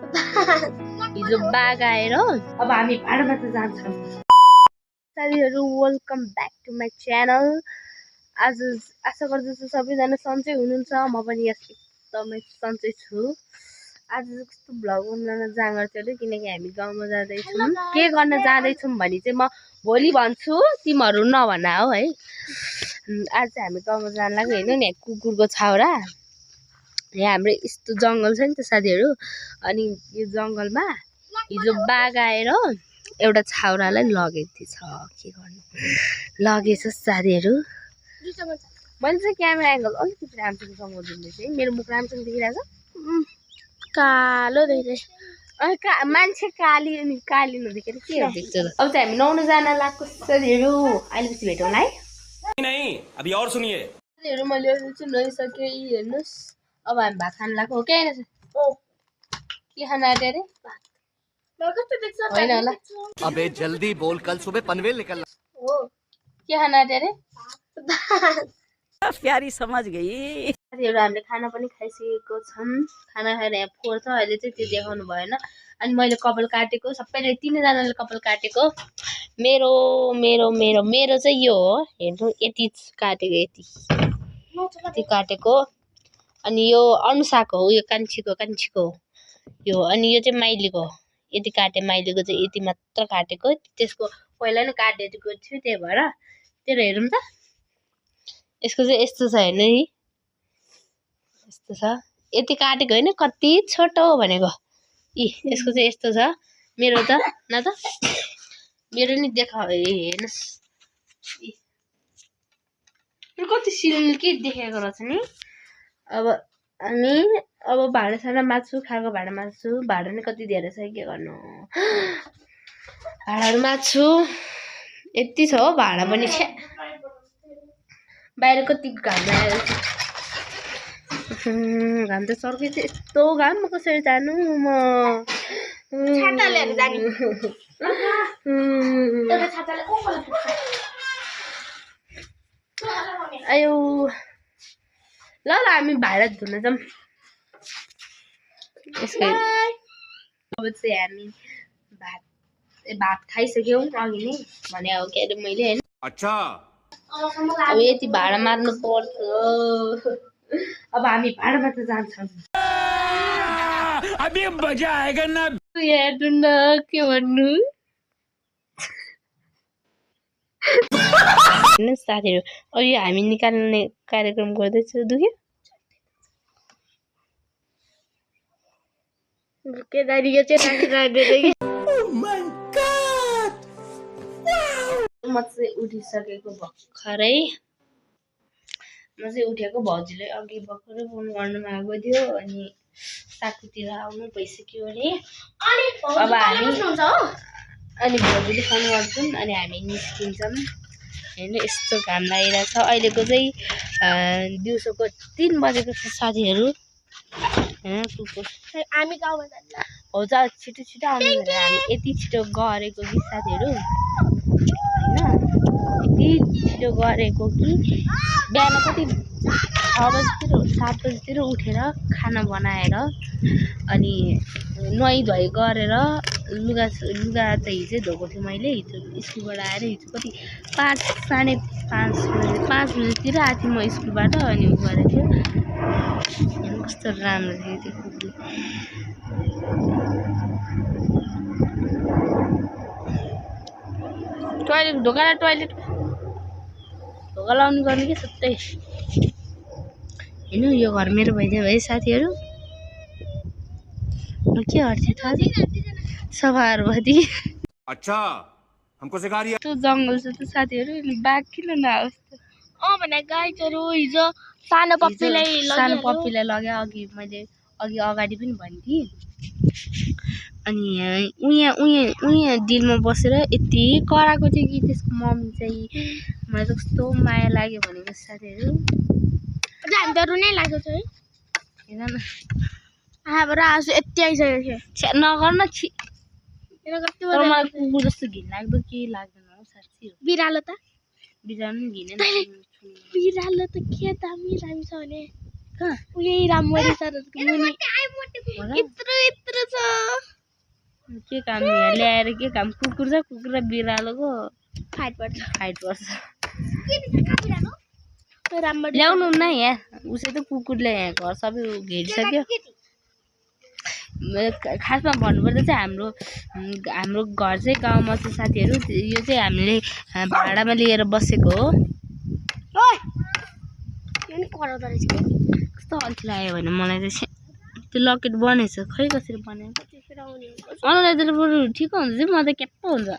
हिजो बाघ आएर अब हामी भाडामा त जान्छौँ। साथीहरू welcome back to my channel. आज आशा गर्दछु सबैजना सन्चै हुनुहुन्छ, म पनि एकदमै सन्चै छु। आज कस्तो भ्लग बनाउन जाँगर थियो किनकि हामी गाउँमा जाँदैछौँ। के गर्न जाँदैछौँ भने चाहिँ म भोलि भन्छु, तिमीहरू नभन हो है। आज चाहिँ हामी गाउँमा जान लाग्यो होइन नि, कुकुरको छाउरा। यहाँ हाम्रो यस्तो जङ्गल छ नि त साथीहरू, अनि यो जङ्गलमा हिजो बाघ आएर एउटा छाउरालाई लगेछ। के गर्नु, लगेछ साथीहरू। मैले चाहिँ क्यामेरा एङ्गल अलिकति राम्रोसँग दिँदैछ है, मेरो मुख राम्रोसँग देखिरहेको छ, कालो देखिरहेको मान्छे काली अनि काली नदेखेर के देख्छ त। अब चाहिँ हामी नुहाउन जान लाग्छ साथीहरू, अहिलेपछि भेटौँ है। अभी और सुनिए साथीहरू मैले चाहिँ नुहाइसकेँ, हेर्नुहोस्। अब हामी भात खान लाग्छ हो क्या होइन? के खान आँट्यो अरे? होइन होला। अबे जल्दी बोल, कल सुबह पनवेल निकलना। हो के खान आँट्यो अरे? प्यारी समझ गई। साथीहरू हामीले खाना पनि खाइसकेको छौँ। खाना खाएर यहाँ फोहोर छ, अहिले चाहिँ त्यो देखाउनु भएन। अनि मैले कपाल काटेको, सबैले तिनैजनाले कपाल काटेको। मेरो मेरो मेरो मेरो चाहिँ यो हो, हेर्नु यति काटेको, यति काटेको। अनि यो अनुसाको हो, यो कान्छीको यो। अनि यो चाहिँ माइलीको, यति काटेँ। माइलीको चाहिँ यति मात्र काटेको, त्यसको पहिला नै काटेको थियो, त्यही भएर। तेरो हेरौँ त, यसको चाहिँ यस्तो छ हेर्नु नि, यस्तो छ। यति काटेको होइन, कति छोटो भनेको। यसको चाहिँ यस्तो छ। मेरो त न त मेरो नि देखा हेर्नुहोस्, कति सिल्की देखेको रहेछ नि। अब हामी अब भाँडासाँडा माझ्छु, खाएको भाँडा माझ्छु। भाँडा नै कति धेरै छ, के गर्नु। भाँडाहरू माझ्छु, यति छ हो भाँडा पनि। बाहिर कति घाम आएर घाम त सर्कै थियो, यस्तो घाम कसरी जानु म। आयो ल हामी भाँडा धुन जाऊँ। यसकै अब चाहिँ हामी भात खाइसक्यौँ अघि नै भने हो के अरे मैले होइन। अच्छा अब यति भाँडा मार्नु पर्छ। अब हामी भाँडामा त जान्छौँ। अभी मजा आएगा ना। हेर्नु न के भन्नु साथीहरू। अब यो हामी निकाल्ने कार्यक्रम गर्दैछु। दुख्यो के दानी, यो चाहिँ म चाहिँ उठिसकेको भर्खरै। म चाहिँ उठेको, भाउजूले अघि भर्खरै फोन गर्नु भएको थियो। अनि साथीतिर आउनु भइसक्यो अरे। अब हामी अनि भाउजूले फोन गर्छौँ अनि हामी निस्किन्छौँ। होइन यस्तो घाम लागिरहेको छ। अहिलेको चाहिँ दिउँसोको 3 बजेको छ साथीहरू। हामी गाउँमा जान्छ हो जा, छिटो छिटो आउनु भने हामी यति छिटो गरेको कि साथीहरू, होइन यति छिटो गरेको कि बिहान कति 6 बजीतिर 7 बजीतिर उठेर खाना बनाएर अनि नुहाइ धुवाइ गरेर लुगा त हिजै धोएको थियो मैले। हिजो स्कुलबाट आएर हिजो कति 5 साढे 5 बजीतिर आएको थिएँ म स्कुलबाट। अनि उ गरेको थियो, कस्तो राम्रो थियो त्यो कुकुर। टोइलेट ढोका लाउनु गर्ने कि सबै होइन। यो घर मेरो भइदियो है साथीहरू। के गर्थ्यो थाहा सफाहरू भइदियो। अच्छा हमको सिखा रिया। त्यो जङ्गल छ त साथीहरू, बाघ किन नआओस् त। भने गाई चरो हिजो सानो पप्पीलाई लग्यो। मैले अघि अगाडि पनि भन्थेँ। अनि उहाँ डिलमा बसेर यति कराएको थियो कि त्यसको मम्मी चाहिँ। मलाई त कस्तो माया लाग्यो भनेको साथीहरू। हामी त रुनै लागेको छ है। हेर न आँखाबाट आँसु यति आइसकेको थियो। नगर न छि। मलाई कुकुर जस्तो घिन लाग्दो के लाग्दैन हौ साँच्ची हो। बिरालो त बिरालो पनि घिन। बिरालो त के दामी छ भने कहाँ उही रामरी सरको मुनि यत्रो के काम यहाँ ल्याएर के काम कुकुर छ कुकुर र बिरालोको फाइट पर्छ ल्याउनु न यहाँ उसै त कुकुरले यहाँ घर सबै घेरिसक्यो खासमा भन्नुपर्दा चाहिँ हाम्रो घर चाहिँ गाउँमा छ साथीहरू यो चाहिँ हामीले भाडामा लिएर बसेको हो कस्तो अल्छी लाग्यो भने मलाई चाहिँ त्यो लकेट बनेछ खै कसरी बनेको अनलाइन बरु ठिक हुन्छ चाहिँ म त क्याप्प हुन्छ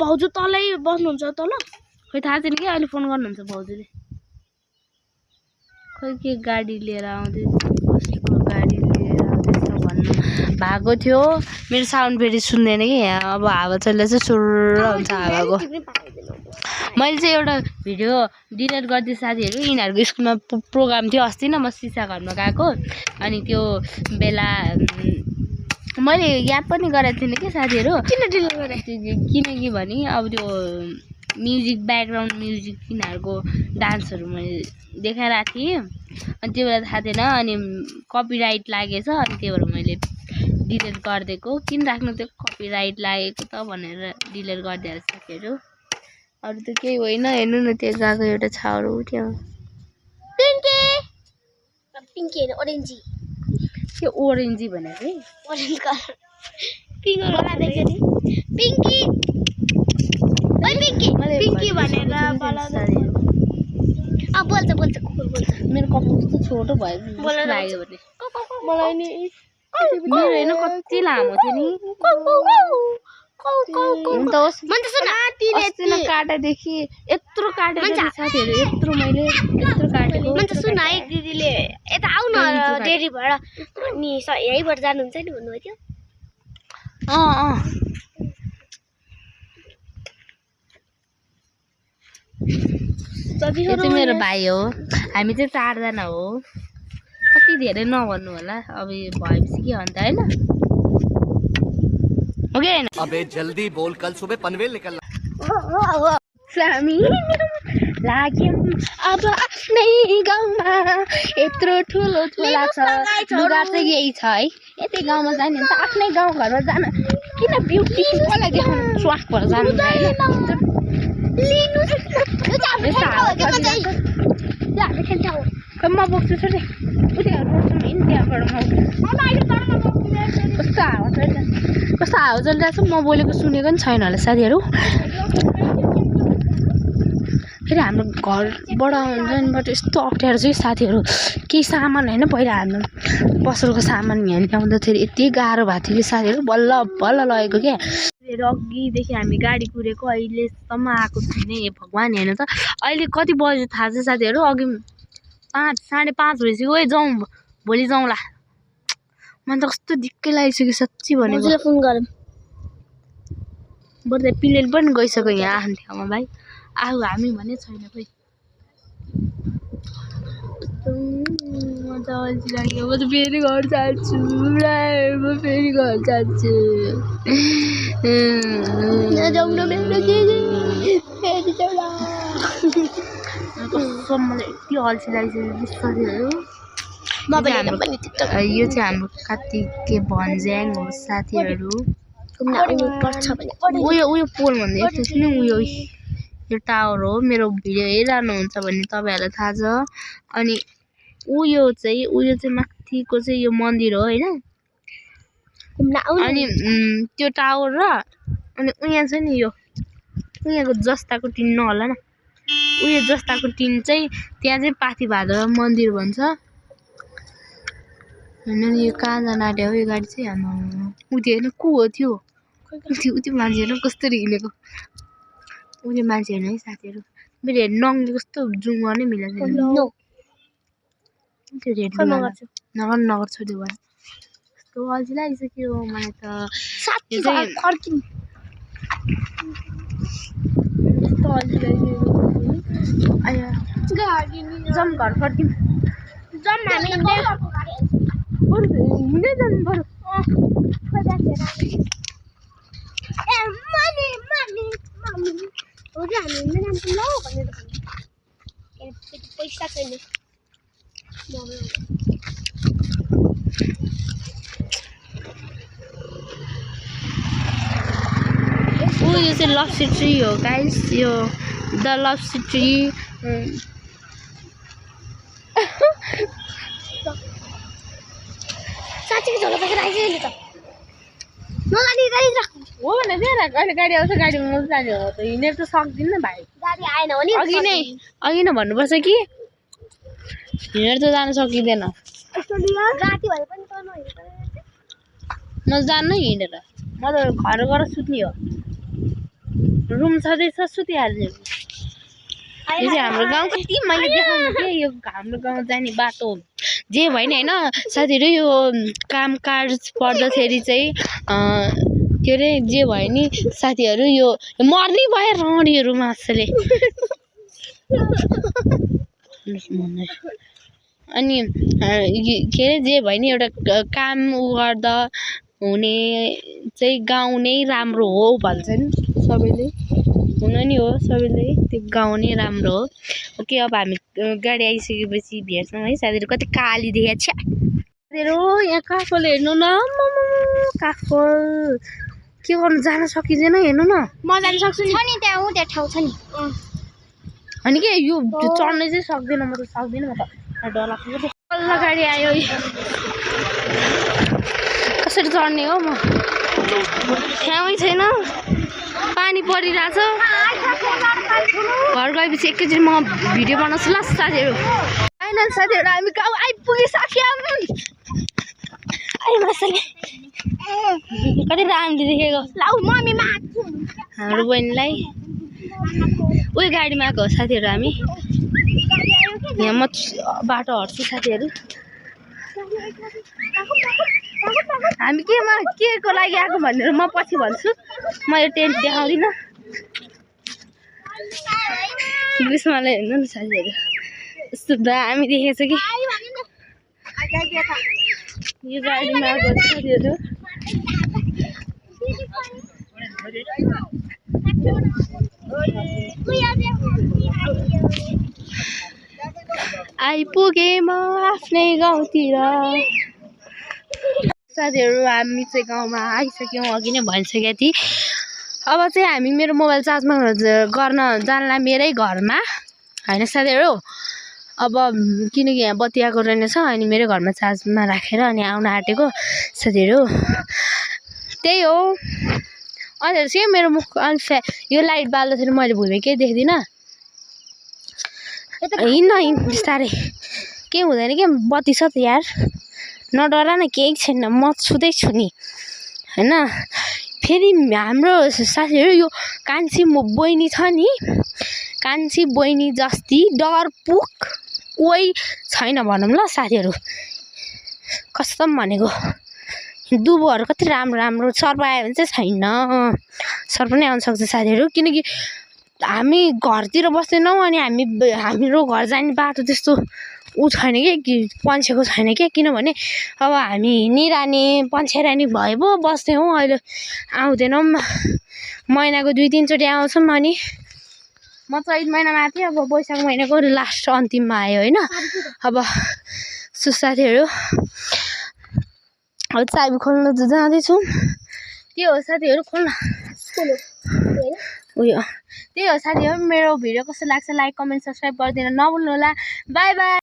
भाउजू तलै बस्नुहुन्छ तल खै थाहा छैन कि अहिले फोन गर्नुहुन्छ भाउजूले खै के गाडी लिएर आउँदैछ कसको गाडी लिएर आउँदैछ भन्नु भएको थियो मेरो साउन्ड फेरि सुन्दैन कि अब हावा चल्दा चाहिँ सुर्र हुन्छ हावाको मैले चाहिँ एउटा भिडियो डिलिट गरिदिएँ साथीहरू यिनीहरूको स्कुलमा प्रोग्राम थियो अस्ति न म सिसा घरमा गएको अनि त्यो बेला मैले याद पनि गरेको थिइनँ कि साथीहरू किन डिलिट गरे किनकि भने अब त्यो म्युजिक ब्याकग्राउन्ड म्युजिक यिनीहरूको डान्सहरू मैले देखाइरहेको थिएँ अनि त्यो बेला थाहा थिएन अनि कपिराइट लागेछ अनि त्यही भएर मैले डिलिट गरिदिएको किन राख्नु त्यो कपिराइट लागेको त भनेर डिलिट गरिदिएर साथीहरू अरू त केही होइन हेर्नु न त्यो गएको एउटा छाउरो उठ्यो पिङ्की होइन ओरेन्जी त्यो ओरेन्जी भनेको है ओरेन्ज कलर पिङ्क देख्यो नि पिङ्की पिङ्की भनेर बोल्छ कुकुर बोल्छ मेरो कपाल कस्तो छोटो भयो लाग्यो भने मलाई नि मेरो होइन कति लामो थियो नि हुन त होस् काटेदेखि यत्रो काटेको साथीहरू यत्रो मैले यत्रो काटेको मन त सुन है दिदीले यता आउ न डेरी भएर नि यहीँबाट जानुहुन्छ नि भन्नुभयो थियो यो चाहिँ मेरो भाइ हो हामी चाहिँ 4 जना हो कति धेरै नभन्नु होला अब यो भएपछि के अन्त हैन ओके अबे जल्दी बोल कल सुबह पनवेल निकलना हामी लाग्यौं अब आफ्नै गाउँमा यत्रो ठुलो ठुला छ लुगा चाहिँ यही छ है यतै गाउँमा जाने भने त आफ्नै गाउँ घरमा जान किन ब्युटिफुल कसलाई देखाउनु स्वाख भएर जानु म बोक्छु छोरी उता रोड्छौँ नि त्यहाँबाट कस्तो हावा चलिरहेको छ म बोलेको सुनेको नि छैन होला साथीहरू फेरि हाम्रो घरबाट आउनबाट यस्तो अप्ठ्यारो चाहिँ साथीहरू केही सामान होइन पहिला हाम्रो पसलको सामान यहाँ ल्याउँदाखेरि यति गाह्रो भएको थियो कि साथीहरू बल्ल बल्ल लगेको क्या अघिदेखि हामी गाडी कुरेको अहिलेसम्म आएको छैन ए भगवान् हेर्नु त अहिले कति बज्यो थाहा छ साथीहरू अघि 5 साढे 5 भइसक्यो ओइ जाउँ भोलि जाउँला मलाई त कस्तो दिक्कै लागिसक्यो सच्ची भनेको फोन गरौँ बरु प्लेन पनि गइसक्यो यहाँ आफ्नो ठाउँमा भाइ आऊ हामी भने छैन खोइ म त अल्छी लाग्यो म त फेरि घर जान्छु म फेरि घर जान्छु कसम मलाई यति अल्छी लागिसक्यो साथीहरू यो चाहिँ हाम्रो कार्तिके भन्ज्याङ हो साथीहरू उयो पोल भन्दै यस्तो नि उयो यो टावर हो मेरो भिडियो हेरिरहनुहुन्छ भने तपाईँहरूलाई थाहा छ अनि उयो चाहिँ माथिको चाहिँ यो मन्दिर हो होइन अनि त्यो टावर र अनि उहाँ छ नि यो उहाँको जस्ताको टिन नहोला न उयो जस्ताको टिन चाहिँ त्यहाँ चाहिँ पाथी भाद्र मन्दिर भन्छ होइन यो कहाँ जान आँट्यो हो यो गाडी चाहिँ हाम्रो उयो होइन को हो त्यो उयो मान्छे हेर्नु कसरी हिँडेको उयो मान्छे हेर्नु है साथीहरू मेरो हेर्नु नङले कस्तो जुम गर्नै मिलेको छैन त्यो रेड नगर छोड्यो भएर कस्तो अल्छी लागिसक्यो मलाई त यस्तो अल्छी लागिसक्यो जाउँ घर फर्किउँ हिँड्दै जानु पर्यो पैसा छैन यो चाहिँ लप्सी ट्री हो गाइस यो द लप्सी ट्री साँच्चै झोला बोकेर आइसक्यो त नलाने गाडी राख हो भने चाहिँ अहिले गाडी आउँछ गाडीमा म जाने हो त हिँडेर त सक्दिनँ भाइ गाडी आएन भने अघि नै भन्नुपर्छ कि हिँडेर त जान सकिँदैन राति भए पनि त नहिँड्नु म जान्न हिँडेर म त घर गएर सुत्ने हो रुम छँदैछ सुतिहाल्ने यो चाहिँ हाम्रो गाउँ कति मैले देखाउनु थिएँ यो हाम्रो गाउँ जाने बाटो जे भएन होइन साथीहरू यो काम काज पर्दाखेरि चाहिँ के अरे जे भयो नि साथीहरू यो मर्नै भयो रडीहरू मासुले अनि के अरे जे भयो नि एउटा काम गर्दा हुने चाहिँ गाउँ नै राम्रो हो भन्छन् सबैले हुन नि हो सबैले त्यो गाउँ नै राम्रो हो ओके अब हामी गाडी आइसकेपछि भेट्छौँ है साथीहरू कति काली देखिया छ्या साथीहरू यहाँ काफल हेर्नु न काफल के गर्नु जान सकिँदैन हेर्नु न म जान सक्छु नि त्यहाँ ठाउँ छ नि अनि के यो चढ्नै चाहिँ सक्दैन म त सक्दिनँ म त डर लाग्छ बल्ल गाडी आयो कसरी चढ्ने हो म ठाउँै छैन पानी परिरहेछ घर गएपछि एकैचोटि म भिडियो बनाउँछु ल साथीहरू फाइनल साथीहरू हामी गाउँ आइपुगिसक्यौँ कति राम्ररी देखेको हाम्रो बहिनीलाई उयो गाडीमा आएको हो साथीहरू हामी यहाँ म बाटो हट्छु साथीहरू हामी के को लागि आएको भनेर म पछि भन्छु म यो टेन्ट देखाउँदिनँ ग्रीष्मलाई हेर्नु न साथीहरू यस्तो हामी देखेको छ कि यो गाडीमा आएको साथीहरू आइपुगेँ म आफ्नै गाउँतिर साथीहरू हामी चाहिँ गाउँमा आइसक्यौँ अघि नै भनिसकेको थिएँ अब चाहिँ हामी मेरो मोबाइल चार्जमा गर्न जानला मेरै घरमा होइन साथीहरू अब किनकि यहाँ बत्ती आएको रहेनछ अनि मेरो घरमा चार्जमा राखेर अनि आउन आँटेको साथीहरू त्यही हो अन्त चाहिँ मेरो मुख यो लाइट बाल्दाखेरि मैले भुइँमा केही देख्दिनँ हिँड्न बिस्तारै केही हुँदैन के बत्ती छ त यार नडरा न केही छैन म छुँदैछु नि होइन फेरि हाम्रो साथीहरू यो कान्छी बहिनी छ नि कान्छी बहिनी जस्ती डरपुक कोही छैन भनौँ ल साथीहरू कसम भनेको दुबोहरू कति राम्रो राम्रो सर्प आयो भने चाहिँ छैन सर्प नै आउन सक्छ साथीहरू किनकि हामी घरतिर बस्दैनौँ अनि हाम्रो घर जाने बाटो त्यस्तो छैन कि पन्छेको छैन क्या किनभने अब हामी हिँडिरहने पन्छ्याइरहने भए पो बस्थ्यौँ हौ अहिले आउँदैनौँ महिनाको 2-3 चोटि आउँछौँ अनि म चैत महिनामा आएको थिएँ अब वैशाख महिनाको लास्ट अन्तिममा आयो होइन अब साथीहरू अब चाबी खोल्न त जाँदैछौँ के हो साथीहरू खोल्न उयो त्यही हो साथीहरू मेरो भिडियो कस्तो लाग्छ लाइक कमेन्ट सब्सक्राइब गरिदिन नभुल्नु होला बाई बाई।